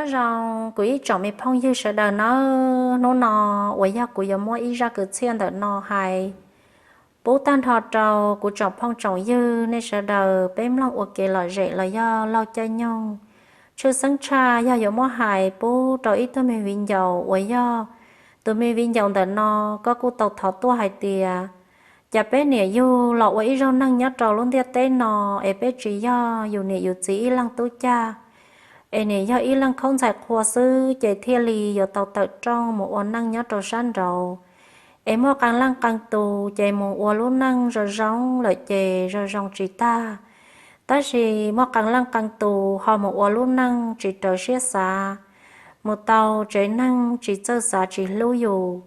Nyob zoo kuv ib tsoom me phooj ywg sawv daws nawb, hnub no uas yog kuv yuav muab ib zaj kwv txhiaj ntawm no hais pub tag nrho rau kuv tsoom phooj tsoom ywg nej sawv daws peb mloog ua kev lom zem los yog laug caij nyoog. Tshwj xeeb tshaj yog yuav muab hais pub rau ib tug me viv ncaus uas yog tus me viv ncaus ntawm no, koj kuj tau thov tuaj hais tias cas peb niam yug los ua ib zaug neeg nyob rau lub ntiaj teb no es peb tsis yog yus niam yus txiv ib leeg tub cag, es nim yog ib leeg khaub ntxhais qhua xwb ces thiaj li yuav tau tawm rooj mus ua neej nyob rau sab nraud. Es muaj qee leej qee tus ces mus ua lub neej zoo zoo lawm ces zoo zoo tsis tag, tab sis muaj qee leej qee tus ho mus ua lub neej tsis raws siab xav, mus tau tsev neeg tsis txawj xav tsis hlub yus,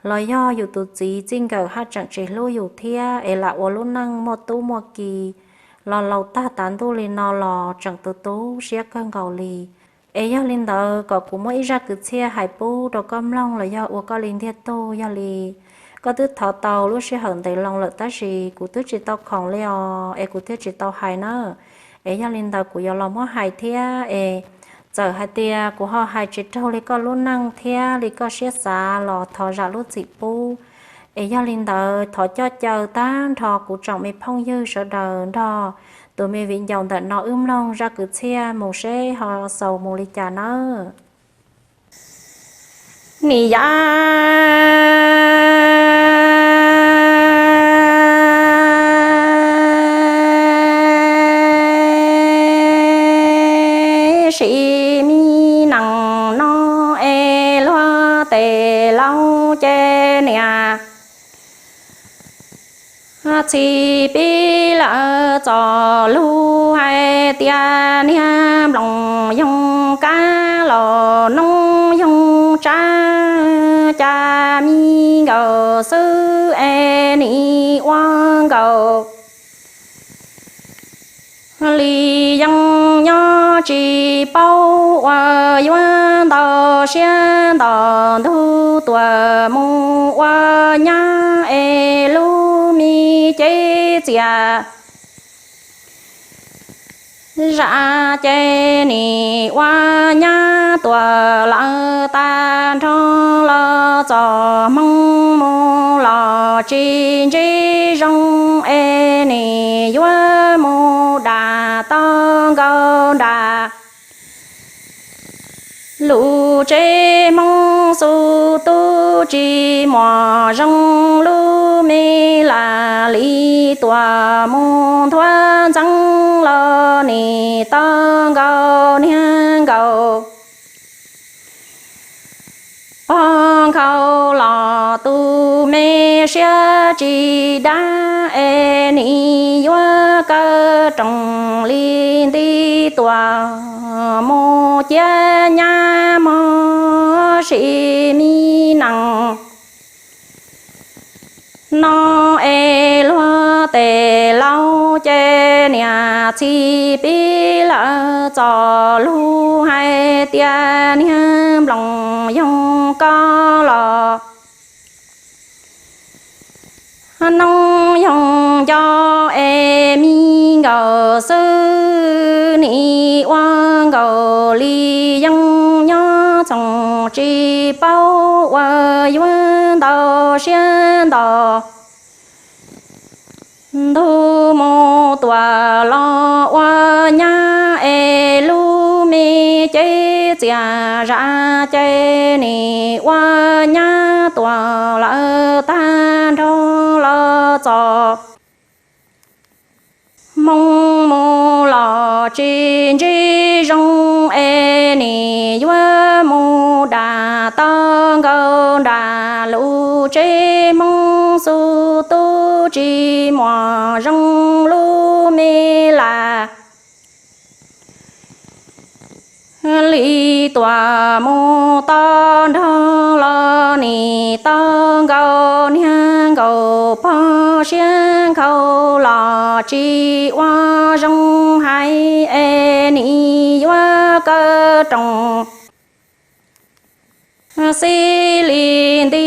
los yog yus tus txiv txij nkawm haj tseem tsis hlub yus thiab es lam ua lub neej muaj tub muaj ki los laus tag tav ntuj li no los tseem tu tu siab kawg nkaus li. Es yog li ntawd kom kuv muab ib zaj kwv txhiaj hais pub rau koj mloog los yog ua koj li ntiag tug. Yog li koj twb thov tau lub sij hawm ntev loo lawm tab sis kuv twb tsis tau khoom li os es kuv thiaj tsis tau hais na. Es yog li ntawd kuv yuav los muab hais thiab es txawm hais tias kuv ho hais tsis raug li koj lub neej thiab li koj siab xav los thov zam lub txim pub. Es yog li ntawd thov coj caw tag nrho kuv tsoom me phooj ywg sawv daws nrog tus me viv ncaus ntawm no wb mloog zaj kwv txhiaj mus seb ho xaus mus li cas nawb. Nim yav sim me nees no es luag tes laus ces niam txiv pib lawv txom lus hais tias niag nploos yoog kab los noob yoog tsab, cas me nkaus xwb es nim ua nkaus li yeej nyob tsis paub ua yuav ntau siab nto ntug tuam mus ua nyab es lub me cev txias zam ces nim ua nyab tuam lawm tag nrho los txom hmoo mus los tsis ntsib zoo es nim yuav mus dam tau nkaus nram lub tsev Hmoob xu tub tsis muaj zoo lub me lam li tuam mus nthuav ntxeev los nim tau nkaus niag nkaus pog nkhaus los tus me siab tsis dab es nim yuav kaw roos li nti tuam mus ciab nyab mog sim me nees no es luag tes laus ces niam txiv pib lawv txom lus hais tias niag nploos yoog kab los noob yoog nco es me nkaus xwb nim ua nkaus li yeej nyob txoos tsis paub ua yuav ntau siab nto ntug mus tuam los ua nyab es lub me cev txias zam ces nim ua nyab tuam lawm tag nrho los txom hmoo mus los tsis ntsib zoo es nim yuav mus dam tau nkaus nram lub tsev Hmoob xu tub tsis muaj zoo lub me lam li tuam mus tau nrog los nim tau nkaus niag nkaus pog siab nkhaus los tsis ua zoo hais es nim yuav kaw roos xib li nti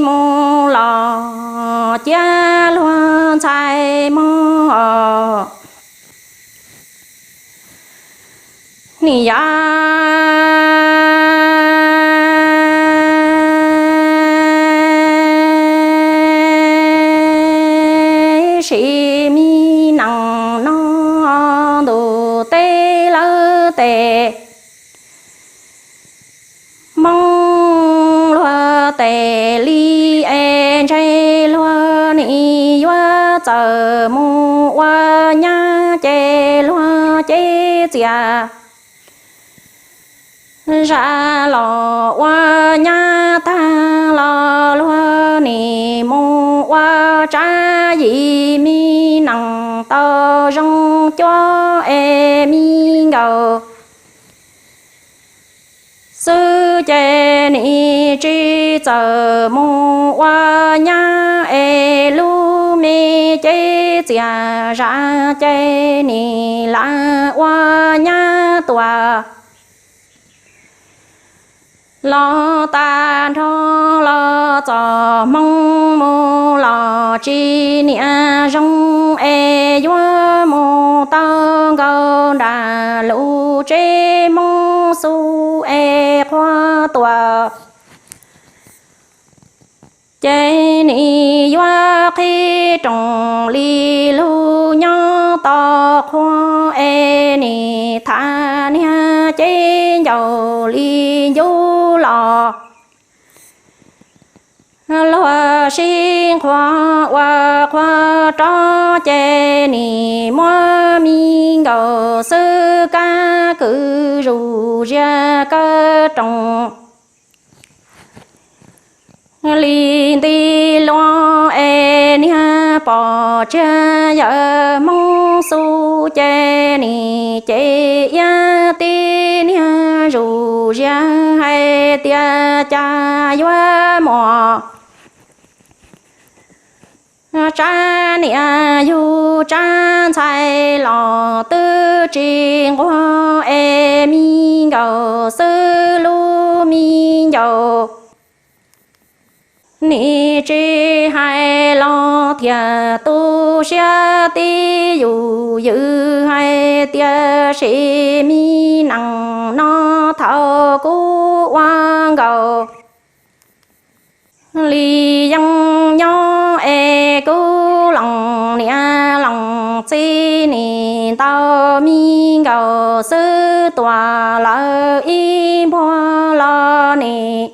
mus los ciab luag ntxhais mog nim yav tes, Hmoob luag tes li es ntshe luag nim yuav txawm mus ua nyab ces luag cev txias zam los ua nyab tag los luag nim mus ua tsab yim me nees tau zoo cuab es me nkaus xwb ces nim tsis txawm mus ua nyab es lub me cev txias zam ces nim lam ua nyab tuaj los tas nrho los txom hmoo mus los tsis niam zoo es yuav mus tau nkaus nram lub tsev Hmoob xub es qhuav tuaj ces nim yuav qhib roos li lug nyob tos qhua es nim tham niag cev ncaus li ncuv los luag sib nqhuas ua qhuav rov ces nim muab me nkaus xwb kab kwv zus zias kaw roos li nti luag es niag pom tsiag yawm Hmoob xub ces nim ces iab tib niag zus zias hais tias cas yuav muaj tsab niam yug tsab ntxhais los twb tsis nquag es me nkaus xwb lub me ncaus nim tsis hais los thiaj tu siab tib yus ywm hais tias sim me nees no thaum kuv ua nkaus li yeej nyob es kuv loos niam loos txiv nim ntau me nkaus xwb tuaj lawm ib npuag los nim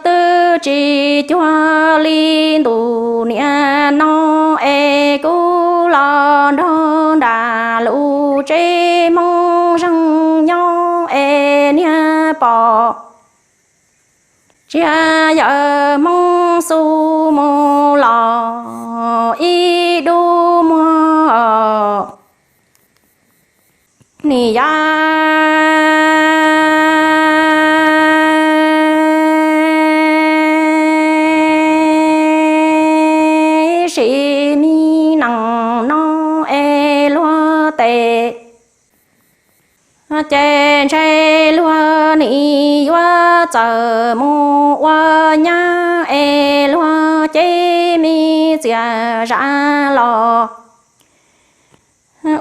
twb tsis cuag li ntus niam no es kuv los nrog nram lub tsev Hmoob zeeg nyob es niag pom tsiag yawm Hmoob xub mus los ib dub muag nim yam sim me nees no es luag tes ces ntshe luag nim yuav txawm mus ua nyab es luag cev me txias zam los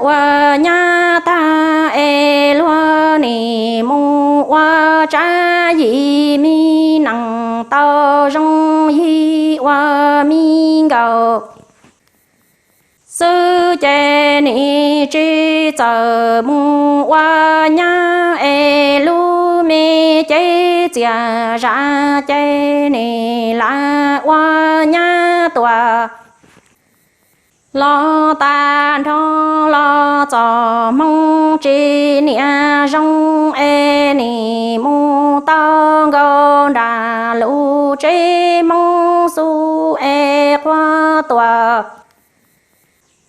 ua nyab tag es luag nim mus ua tsab yim me nees tau zoo yig ua me nkaus xwb ces nim tsis txawm mus ua nyab es lub me cev txias zam ces nim lam ua nyab tuaj los tas nrho los txom hmoo tsis niam zoo es nim mus tau nkaus nram lub tsev Hmoob xub es qhuav tuaj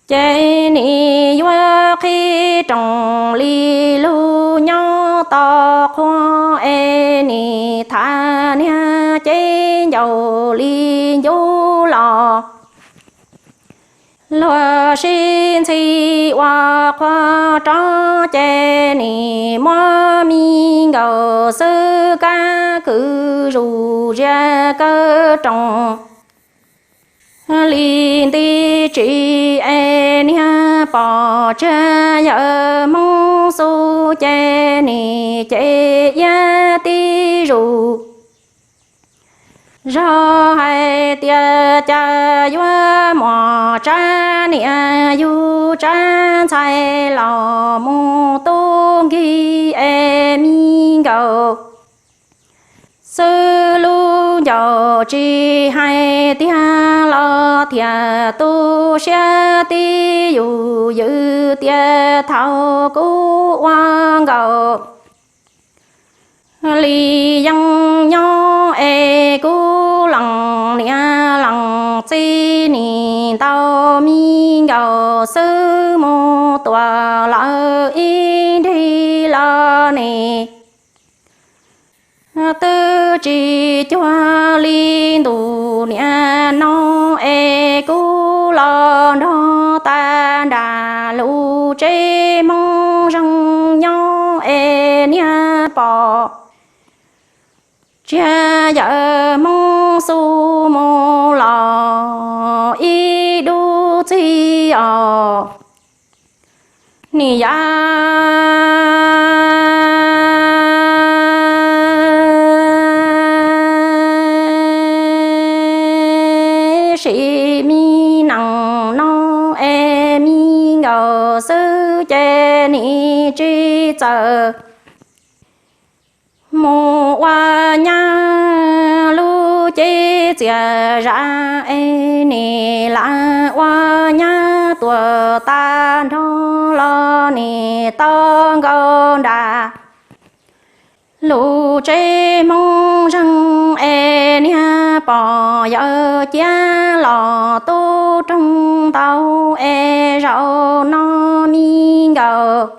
ces nim yuav qhib roos li lug nyob tos qhua es nim tham niag cev ncaus li ncuv los luag sib ntxhi ua qhuav rov ces nim muab me nkaus xwb kab kwv zus zias kaw roos li nti tsis es niag pom tsiag yawm Hmoob xub ces nim ces iab tib zus zog hais tias cas yuav muaj tsab niam yug tsab ntxhais los mus tu Xwb lub ncauj tsis hais tiag los thiaj tu siab tib yus ywm tias thaum kuv ua nkaus li yeej nyob es kuv lees niam lees txiv nim ntau me nkaus xwb mus tuam lawm ib nrig los nim twb tsis cuag li ntus niam no es kuv los nrog tag nram lub tsev Hmoob zeej nyob es niag pom tsiaj yawg Hmoob xub mus los ib dub txig os. Nim yav sim me nees no es me nkaus xwb ces nim tsis txawm mus ua nyab lub cev txias zam es nim lam ua nyab tuam tag nrho los nim tau nkaus nram lub tsev Hmoob zeej es niag pom yawg ciav los tub roog ntau es zaum no me nkaus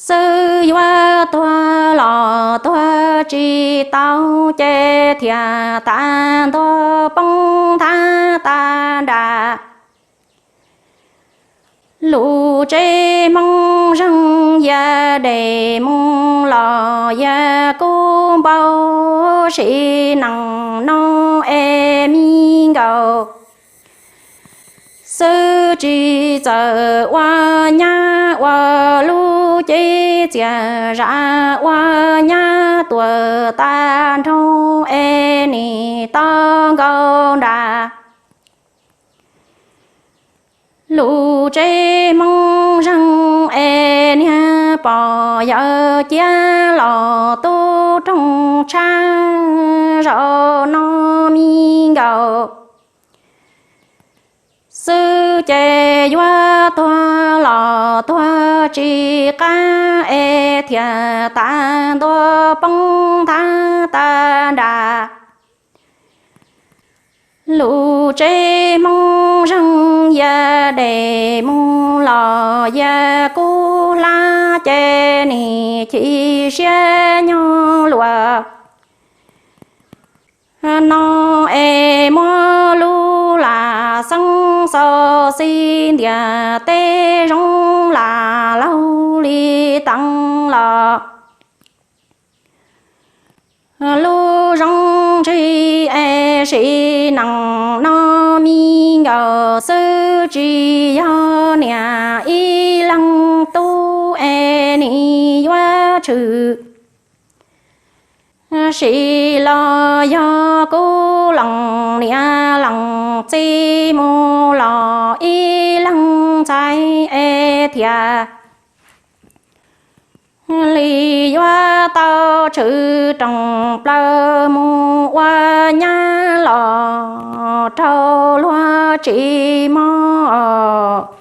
xwb yuav tuag los tuag tsis tau ces thiaj tas ntua poob thab tag nram lub tsev Hmoob zeej. Yaj dej mus los yaj kub npau sim nees no es me nkaus xwb tsis txawm ua nyab ua lub cev txias zam ua nyab tuam tag nrho es nim tau nkaus nram lub tsev Hmoob zeej es niag pom yawg ciav los tub roog tshaj zaum no me nkaus xwb ces yuav tuag los tuag tsis qab es thiaj tas ntua poob thab tag nram lub tsev Hmoob zeej. Yaj dej mus los yaj kub hlab ces nim chim siab nyob luag no es muab lub lam xeeb xo xi ntiag teb zoo lam laug li teev los lub zoo ntsig es sim neej no me nkaus xwb tsis yog niam ib leeg tub es nim yuav tshwm sim los yog kuv lees niam lees txiv mus los ib leeg ntxhais es thiaj li yuav tau tshwm rooj plaws mus ua nyab los rau luag tsis mob.